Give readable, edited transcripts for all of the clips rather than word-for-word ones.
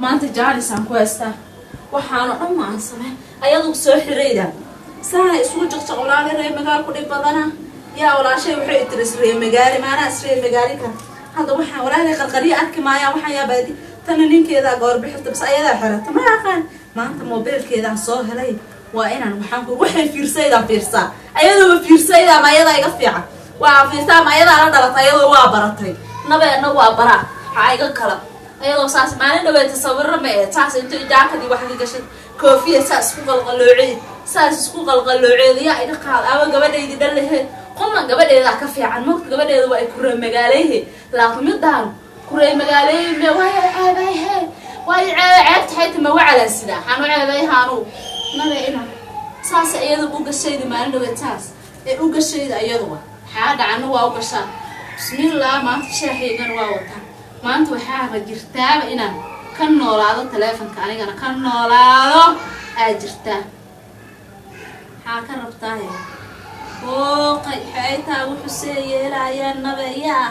Maanta jaanisaan ku haystaa. Waxaano dhan ma aan sameyn, ayadu soo xirayda saana isugu jaqjaq. Walaala, reer magaal ku dhib badana. Yaa walaashay, waxay tiri isreer magaali, maanaa isreer magaali ka. Hadda waxaan, walaalay, qarqaryo arki maayaan. Waxaan yaabaadi tana ninkeedaa goor bixirta, bas ayadaa xirata, ma aqaan. Maanta moobeelkeedaan soo helay, waa inaan waxaan ku waxay fiirsaydaan fiirsaa. Ayaduba fiirsaydaa, ma ayadaa iga fiican? Waa fiirsaa, ma ayadaa la dhalatay? Ayadoo waa baratay nabeena, waa baraa waxaa iga kala. Ayadoo saas maalin dhaweeta sawiro ma eed, saas inta jaakadii wax ka gashay, koofiya saas isku qalqalooceed, saas isku qalqalooceed. Yaa iga qaad ama gabadhaydii dhan laheed quman, gabadheedaa ka fiican mogta. Gabadheeda waa ay kuree magaaleehe, laakiin midaan kuree magaaleeye me waay ceebayhe, waay ceebe. Ceebta xayta ma wacalan sidaa xanu ceebayhaanu nabe ina saas iyada u gashayda maalin dhaweed, saas ee u gashayda iyaduba maxaa dhacana waa u gashaa. Bismillah, maanta shaaxaygana waa wataa. Maanta waxaaba jirtaaba inaan ka noolaado taleefonka, anigana ka noolaado aa jirtaa. Maxaa ka rabtaahe? Hooqay, xaytaa wuxuu see yeelaayaan nabe. Yaa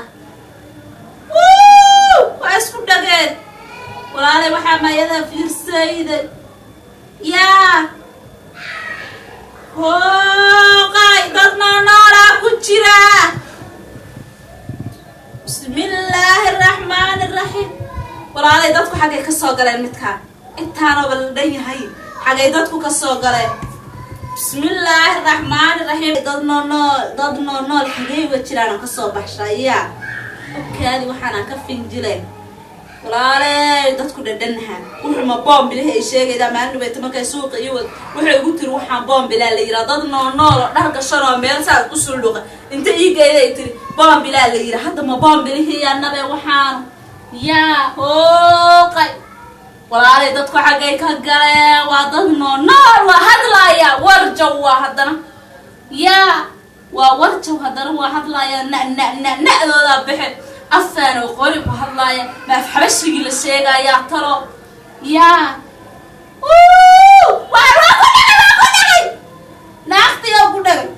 waa isku dhageen, walaalay. Waxaa mayadaa fiirsayday. Yaa hooqay, dad noonoolaa ku jira. Bismillaahi araxmaani araxiim. Walaalay, dadku xaggay ka soo galeen? Midkaan intaanaba la dhan yahay, xaggay dadku ka soo galeen? Bismillaahi araxmaani raxiim. Dad noonool, dad noonool xagey uga jiraan oo kasoo baxsha? Yaa okaadi, waxaanaan ka finjilay. Walaaley, dadku dhadhanaha wuxuma boombilihi ay sheegaydaa. Maalin dhabeeta markay suuqa iyo wad waxay ugu tiri, waxaan boombilaa la yiraa. Dad noonool oo dhar gashan oo meel saas u suldhuqa inta iigeyda ay tiri boombilaa la yira. Hadda ma boombilihi yaa nabe? Waxaanu yaa hooqay, walaalay, dadku xaggay ka galeen? Waa dad noonool, waa hadlaaya, warjaw waa haddana. Yaa waa warjaw haddana, waa hadlaaya, na na na na-doodaa baxe, afaan oo qori ku hadlaaya. Ma af xabashigii la sheegayaa talo? Yaa waa ku dhagay, waa ku dhagay, naagtiyaa ku dhagay.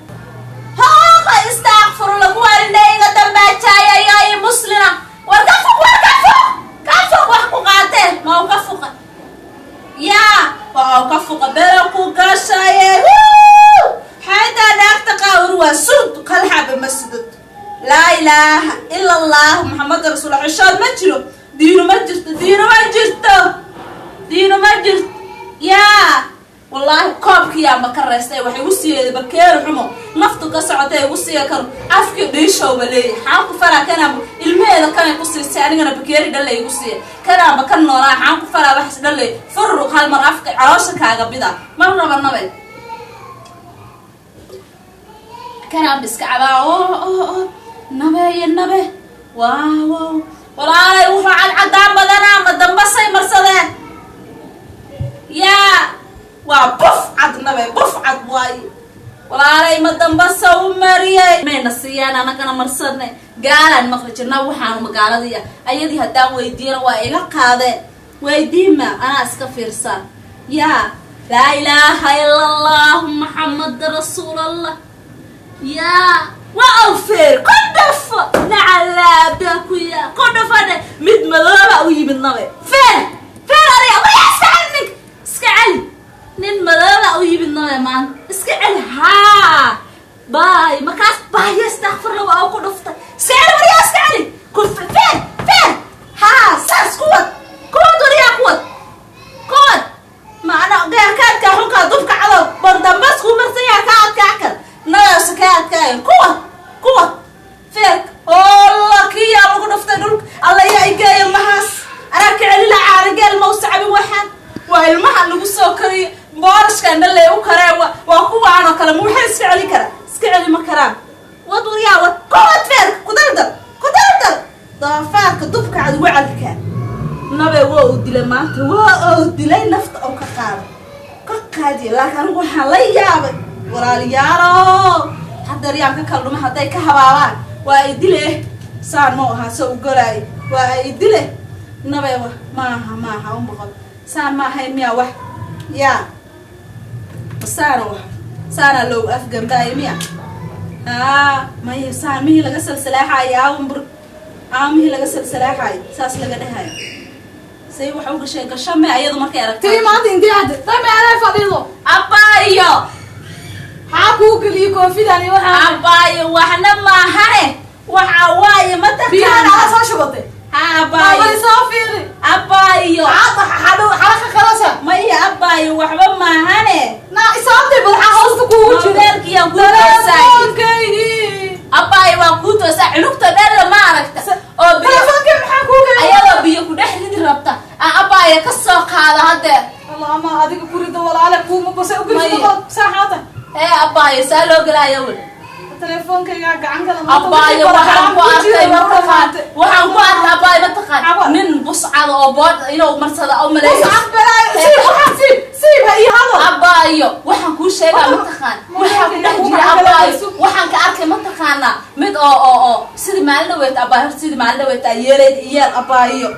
Hooqa, istaaqfur lagu waarindhayga dambaajaaya. Yaa i muslina, war ka fuq, war ka fuq, ka fuq, wax ku qaateen ma u ka fuqa? Yaa waa u ka fuqa, belo ku gashaye. Xaytaa naagta qaawar waa sud qalxaba ma sudad. Laa ilaaha ila Allah, Maxameda rasuul. Xishood ma jiro, diinu ma jirto, diinu ma jirto, diinu ma jirto. Yaa wallaahi, koobkiyaanba ka reystay. Waxay igu siiyeeda bakeeri xumo naftu ka socotay igu siiya karo, afkii dhiishowba leeyahy. Xaan ku faraa? Kanaanba ilmaheeda kanay ku siisay, anigana bakeeri dhallay igu siiya. Kanaanba ka noolaa. Xaan ku faraa? Waxas dhallay furuq hal mar afka caloosha kaaga bida mar raba nabay. Kanaanba iska cabaa. O nabe iyo nabe, waaw walaalay, wuxuu cadcadaan badanaa, ma dambasay marsadeen? Yaa waa buf cad nabe, buf cad waayo. Walaalay, ma dambasa u mariyay? Mayna siiyaan, anagana marsadnay. Gaalaan maqli jirna, waxaanu magaaladii ayadii haddaan weydiiyana waa iga qaadeen. Weydiima, anaa iska fiirsan. Yaa laa ilaaha ila Allah, Maxamed rasuul Allah. Yaa waa awfeer ku dhafo, nacalaaba ku yaa ku dhafane. Mid madooba u yimid nabe, feer feer adiga waya, iska celi ninka, iska celi. Nin madooba u yimid nabe maanta, iska celi. Haa baay, markaas baaya, istakfirla, waa ku dhuftay. Iska celi waryaa, iska celi ku feer feer. Haa, saas kuwad, kuwad waryaa, kuwad, kuwad. Macna gaarkaadka xunkaa dubka cadow bardambas kuu marsan yaha, kaa adkaa kar nagaasa kaa adkaayan. Kuwad, kuwad feerka olla kiyaa lagu dhuftay dhulka. Alla yaa igeeya mahaas, anaa ka celila. Caanageel ma usacabin, waxaan waa ilmaha lagu soo kariyo boorashka indhalee u karee. Waa kuwaan oo kale, ma waxay iska celi karaa? Iska celi ma karaan. Wad waryaa, wad, kuwad feerka, ku daldal, ku daldal doofaarka dubka cad wacalka nabe. Waa uu dilay maanta, waa uu dilay, nafta oo ka qaaday, ka qaadiya. Laakiin anigu waxaan la yaabay, walaalayaalo, haddeer yaan ka kala dhuma. Hadday ka habaabaan waa ay dile. Saan ma ahaa soo u golaayo, waa ay dile nabe. Maaha, maaha un boqol saan ma ahayn miya? Wax yaa saana wax saanaa loogu afgambaayo miya? Aa maya, saan mihii laga salsalaaxaayo, aawanbur, aamihii laga salsalaaxaayo, saas laga dhahayo. Say waxa u gashay gashame ayadu markay aragtay. Tii maanta intee aad dame anaa fadhido. Abaayo. Maxaa kuu geliyey koofidan iyo waxaa? Abaayo, waxna maahane, waxa waaye ma Biyahan taqaana. Ala soo shubatay. Ha, abaayo. Abali soo fiiri. Abaayo. Maxaa xalaka kalasa? Maya abaayo, waxba maahane. Na isaabtay bal, maxaa hoosta kuugu jira? Mobeelkiyaan kuu toosaay. Telefoonkaygii. Abaayo, waan kuu toosaa. Cunugta dheerla ma aragta oo biyo Telefoonka maxaa kuu geliyey? Ayadoo biyo ku dhex ridi rabta a abaayo ka soo qaada haddeer. Allah ama adiga kurida walaale kuuma base u Maya. geliso saaxaata. Ee abaayo, saa loo gelaayo wel? Teleefoonkayga gacan kala. Abaayo, waxaan ku arkay mataqaan, waxaan ku arkay abaayo mataqaan, nin buscada oo bood inuu marsada oo maleeyo. Siib ha ii hadal. Abaayo, waxaan kuu sheegaa mataqaan, waxaa ku dhex jira abaayo, waxaan ka arkay mataqaanaa mid oo sidii maalin dhaweyd abaayo, horta sidii maalin dhaweyd aa yeelayd iyeel abaayo,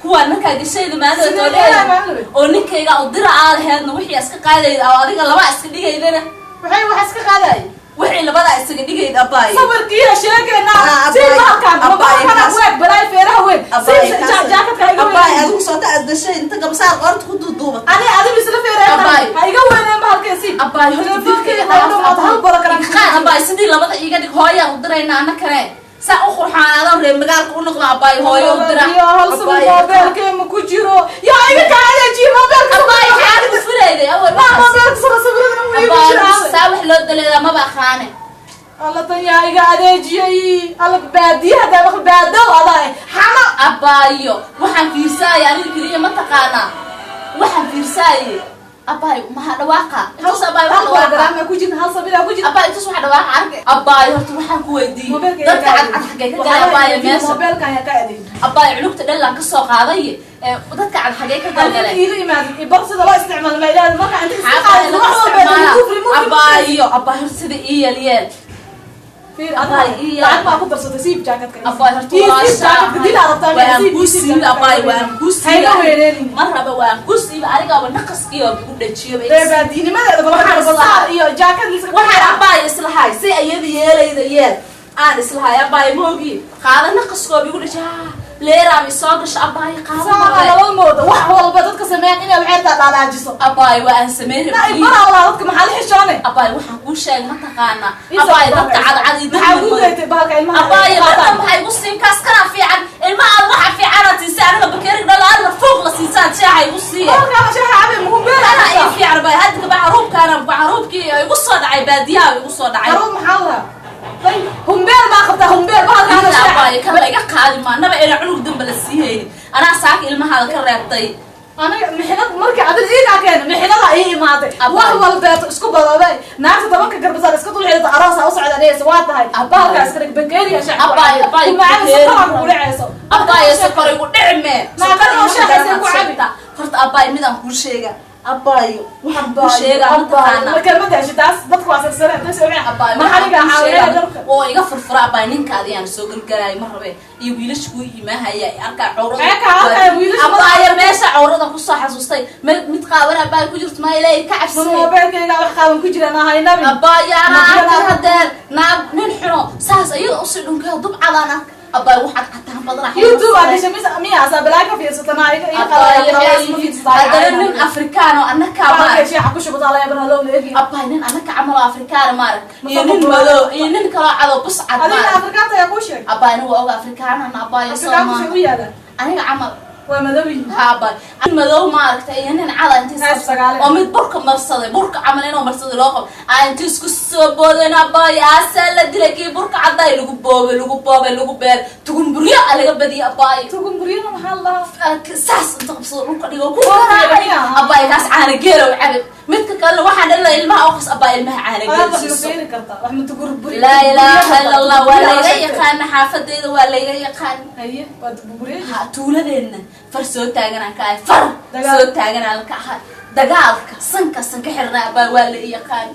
kuwaan markaa gashayda maalin dhaweyd oo Sidee yeelay dheer maalin dhaweyd? Oo ninkayga u dira aa laheedna wixii iska qaadayda oo adiga laba iska dhigaydana. Waxay wax iska qaadayay? Wixii labadaa isaga dhigayd abaayo. Sawirkiiya sheegaynaa. Ah, siib abaayo, halkaan abaayo, mabaakana kaas. Weeg balaay feeraha weeg. Siib jaakadka iga Abbaay, weyn. Adigu soo ta aad gashay inta gabsaar qoorta ku duuduubat. Ani adigu isla feeraha. Abaayo. Ha iga weyneen bahalkee, siib. Abaayo, horta Teleefoonkayga dilkayga waa dhamaad, hal baro kale. Qaad abaayo, sidii labada iiga dhig, hooyaan u dirayna anna kale saa u qurxaanaadaan reer magaalka u noqdo abaayo, hooyo u dira. Iyo hal sawir moobeelkeema ku jiro, yaa iga kaa adeejiye moobeelka? Abaayo, maxaad ku furayday awal? Maa moobeelka sura sawiradan uu iigu Abaayo, jiraa. Saa wax loo daleedaa maba aqaane. Alla tan yaa iga adeejiyey? Alla baadiyaha daa baadow adaa xama. Abaayo, waxaan fiirsaaya aniga keliya ma taqaanaa, waxaan fiirsaaye abaayo maha dhawaaqa intus abaayo Hal waxa dhawaaqa. borograam ku jirta, hal sawir ku jirta. Abaayo, intus waxa dhawaaqa arka abaayo, horta waxaan ku weydiiyey Moobeelka dadka cadcad xaggee ka galay abaayo meesha? Moobeelka ayaa ka adeejiyey. Abaayo, culugta dhallaan ka soo qaaday ee dadka cad xaggee ka Adiga galgaleen? iila imaadin ibar sida loo isticmaalo ma ilaahdo marka inta iska Abaayo, qaadid wax walba mufri mufri. Abaayo, abaayo, horta sida ii yeel yeel. Fiir. Abaayo, Adiga iyo- lacag baa ku darsatay. Siib jaakadka. Abaayo, horta Ii siib walaasha jaakadka, dilaa rabtaa. waan Siib, kuu siib siibi jaakadka. abaayo, waan kuu Ha iga siibi. weereenin. Ma raba, waan kuu siibi, anigaaba naqaskii oo igu dhajiyo. Reer baadiinimadeeda bal Waxaan waxaa islahaa. iyo jaakad liska. Waxaan abaayo islahay si ayada yeelayda yeel aan islahay abaayo, moogi qaada naqaskooba igu dhajiyo leeraaba isoo gasho abaayo, qaada Saa male. Laba mooda wax walba dadka sameeyaan inay waxay taa dhaalaajiso. Abaayo, waa aan sameyn Na rabay. ibara walaa dadka maxaa la xishoone? Abaayo, waxaan kuu sheegay mataqaanaa Ii soo abaayo, bahalka. dadka cadcad iyo Maxaa dadka kuu madow. geeytay bahalka ilmaha? Abaayo, qaataan. marka maxay igu siin? Kaas kana fiican ilmaha aad waxa fiicanaad siisay, aniga bakeeri dhalaadna fuuq la siisaad shaaxa igu siiye. Bahalka ama shaaha cabe muhu Kana beela. ii fiican abaayo, hadda kaba caruubkaana caruubkii igu soo dhacay baadiyaha igu soo dhacay. Caruur maxaa lahaa? Day, humbeel baa qabtaa, humbeel bahalka ama shaaha. Abaayo, kan la iga qaadi maa naba ina cunug damba la sii haynin, anaa saaka ilmahaada ka reebtay. Aniga mixnad markii adil iigaa keena mixnada ii imaatay. Abaayo. Wax walbeeto isku badabay naagta 10-ka garbasaar iska dul xidhata aroosa u socda dhehaysa waa tahay. Abaayo. Bahalka iska dhig bakeeriga shaaha. Abaayo, abaayo, kumacada bakeeri. sokoraa kugu dhacayso. Abaayo, sokor igu dhici mee? Naa, kan oo shaaha ku cabi. Horta abaayo, midaan kuu sheega abaayo, waxaan kuu sheegaa mataqaanaa. Marka ma dashi taas dadku waa sarsare inta soo Abaayo, maxaliga waxaan kuu xaawiyaa sheegaa dalka. Oo iga furfura abaayo, ninka adiyaan soo galgalaayo ma rabe iyo wiilasha kuu imaahaya arkaa cawrada. Maxay kaa arkaya wiilasha? Abaayo, meesha cawrada kusoo xasuustay mid qaawan abaayo ku jirto maa ilaahay ka Ma cabsay. Moobeelkayga wax qaawan ku jiraan ahay nabi. Abaayo, anaa Ma arkay hadeer naag nin xuno saas ayada usii dhunkaya dubcadaan ark abaayo, waxaad cataan badan. YouTube aa gashay mis miya asaa balaa ka fiirsatana iga iga Abaayo, haddana nin Afrikaan oo annakaa Bahalka maarag. shaaxa ku shubata alla yaban haloo leegi. Abbaay, nin annaka camal oo Afrikaan maarag iyo Masoo nin ku madow iyo nin kaloo cadow buscad Adiga maarag. Afrikaanta ayaa kuu sheegay. Abbaay, anigu waa oga Afrikaanana abbaay. Afrikaanku Sooma shay u yaalaan. Aniga camal. Waa madow yihiin. Ha abbaay, nin madow maaragtay iyo nin cada intii Hees sagaale. Oo mid burka marsaday, burka camal inuu marsaday loo qabo aa intii isku soo boodeen abbaay, aasaa la dilay kii burka caddaay, lagu boobay, lagu boobay, lagu beeray, tugunburyo a laga badiyay abbaay. Tugunburyada maxaa la dhahaa? Saas inta qabsado dhulka dhigo ku Waa garaacay. fiican. Abbaay, kaas caana geelow cabib, midka kalena waxaan dhalay ilmaha oqas abbaay, ilmaha caana Aad geel wax ma siiso. feeri kartaa wax ma tugurburi? Laa ilaaha ila Allah, waa layga yaqaana xaafadeyda, waa layga yaqaan. Haye, waa tugurburiya. Ha, tuuladeenna far soo taaganaan ka ahay, far Dagaal. soo taaganaan ka ahay dagaalka sanka sanka xirnaa abaa, waa la i yaqaan.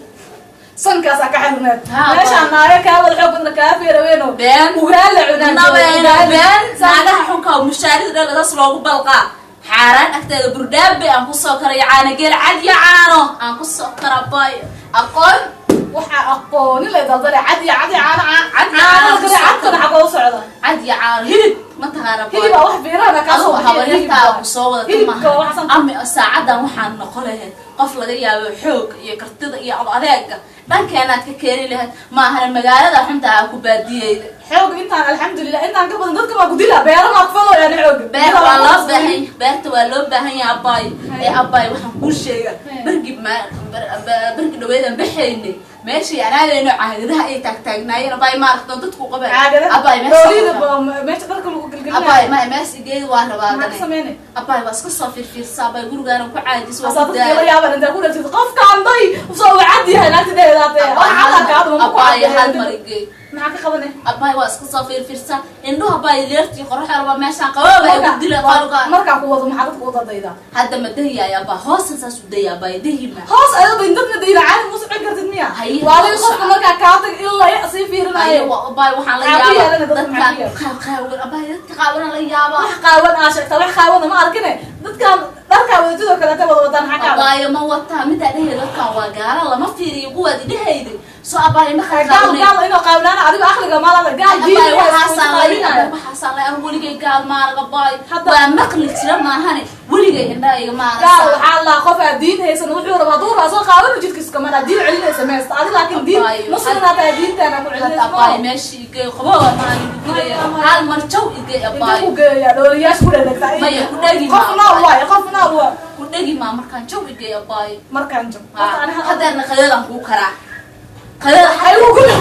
Sankaasaa ka xirneed. Ha, meeshaan naaga kaa wada xoog badna kaa feeraweeno. Been. Ugaala cunaan. Nabeena been, naagaha xunka oo mushaarida dhan saas loogu balqaa xaaraan agteeda burdaabe aan kusoo karay caano geel cad iyo caano aan kusoo kara baay aqoon. Waxaa aqooni la daldale cad iyo cad iyo caano. Cad iyo caano caano ku soo cadkana xagoo u socda? Cad iyo caano hilib. Ma taqaana? Hilibaa wax beerahana kaa soo Adigu bixiya, habaryartaa hilibka. ku soo wadata. Hilibka Maaha. waa waxsan. Ama saacadan waxaan noqon lahayd qof laga yaabo xoog iyo kartida iyo ad adeega dhankeenaad ka keeni lahayd. Maahane magaalada xunta aa ku baadiyeyda. Xoog intaan, alxamdulilah, intaan ka badan dadka maa ku dila, beera maa kufalooyaan xooga. Beer waa loo baahan, beerta waa loo baahan yahay, abaay. Haye. Ee abaay, waxaan kuu sheega, Haye. bergi ma bergi dhaweedan baxaynay meeshii anaadayno caagadaha ay taagtaagnaayeen, abaay, maaragta dadku qabeen. Caagada? Abaay, Doolida meesha meesha dharka lagu gelgelinayo. Abaay, ma meesha geed waa rabaa. Maxaa ka Dane sameynay? Abaay, waa iska soo fiirfiirsa, abaay, gurigaana ku caajis, waa Asaa ku dadka la daaya. yaaban intaa ku dhaltid qofkaan day soo uu cad yahay naagta dheedaatee wax cadaa kaa dhuma ma ku Abaay, hal caddeeyo. mar igey. Maxaa ka qabanay? Abaay, waa iska soo fiirfiirsa indhuhu, abaay, leertii qoraxda rabaa meeshaan qababa ay ku dila qaluga. Markaa ku wado, maxaa dadka u dadaydaa? Hadda ma dahiyaay, abaa? Hoosan saas u daya, abaay, dahi ma. Hoos ayadoo dadna dayna caadi ma socon kartid miya? Haye, Waa adiga hoos qofka soco. markaa kaa tag ilaa ya sii fiirinayo. Ayo, abaay, waxaan la Maxaa ku yaabaa yeelana dadka? dadkaan Maxaa ku yeelan? qaawan, abaay, dadka qaawana la yaabaa. Wax qaawan aa sheegtaa, wax qaawana ma arkine. Dadkan dharkaa wadatidoo kaleeta wada wataan, maxaa kaa Abaayo, ma wataa midaa dhehayda dadkan waa gaala, lama fiiriyo kuwaad idhehayday soo, abaayo, ma gaal qaqaawanay. Gaal inuu qaawanaana adigo aqliga maalada gaal diin Abaay, waxaasaan la qaawinaayo. Waxaasaan la anigu weligay gaal maarag, abaay. Hadda- Waa maqli jira maahane, weligay indhaha iga Gaal maarag. waxaa laa qof aad diin haysan wuxuu rabaa hadduu raa soo qaadanu jidkiisa kamana diin celinaysa meesta adi, laakiin diin Abaayo, muslim hataa diintaana ku Hadda celinaysa. abaay, meesha igey, qabo maan igu dilaya. Maya, maya. Hal mar jaw igey, Inta abaay. ku geeya dhooliyaasha ku dhadhagta. Maya, ku dhegi Qof ma, nool abaay. waaye, qof nool waay. Ku dhegi maa markaan jaw igey, abaay. Markaan jog horta ani Hadeerna qadadaan kuu karaa, qadada. Ha igu gubin.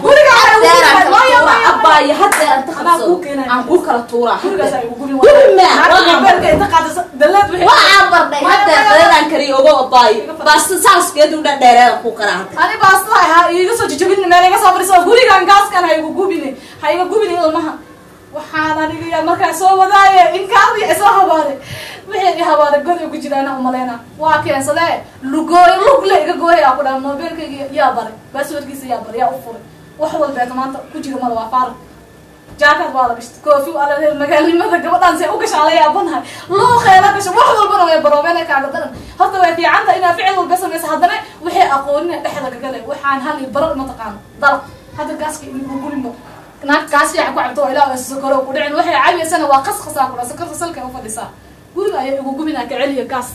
Guriga ha igu gubin. Maya, maya, maya. Abaay, hadeer anta Anaa qabso. kuu keenaya. Aan kuu kala tuuraa. Gurigaas ha igu gubin. Gubin ma? Naagta Waa mobeelka inta qaadayso dalaad wixii. Waa aan bardhay. Maya, Hadeer maya, qadadaan kariyo, ogo, abaay, baasta saaskeedu dhadheereeda kuu karaa hadda. Ani baasta ha iiga soo jajabin, meel iga soo fadhiso. Gurigan gaaskan ha igu gubin, ha iga gubin ilmaha. Waxaan aniga yaa markaa soo wadaaye inkaar iyo isoo habaaray, wixii i habaaray god ay ku jiraana umaleyna waa keensadee lugooy lugle iga gooyay aa ku dhaha. Mobeelkayga yaa baray, passwordkiisa yaa baray, yaa u furay, wax walbeeta maanta ku jira mala waa faarag. Jaakad waa la gashtay, koofi waa la reer magaalnimada gabadhaan see u gashaa la yaabanahay, luuqeela gasho, wax walbana way baroobeen kaaga daran. Horta way fiicanta inaad ficil walba samaysa, haddana waxay aqoonina dhexda kagale waxaan hal iyo baro mataqaano dalaq. Hadda gaaska inigu gurimo naag gaas fiican ku cabto oo ilaa sokoro ku dhicin, waxay cabaysana waa qasqasaa ku dhaa, sokorta salka u fadhisaa. Guriga ayaa igu gubinaa, ka celiya gaas.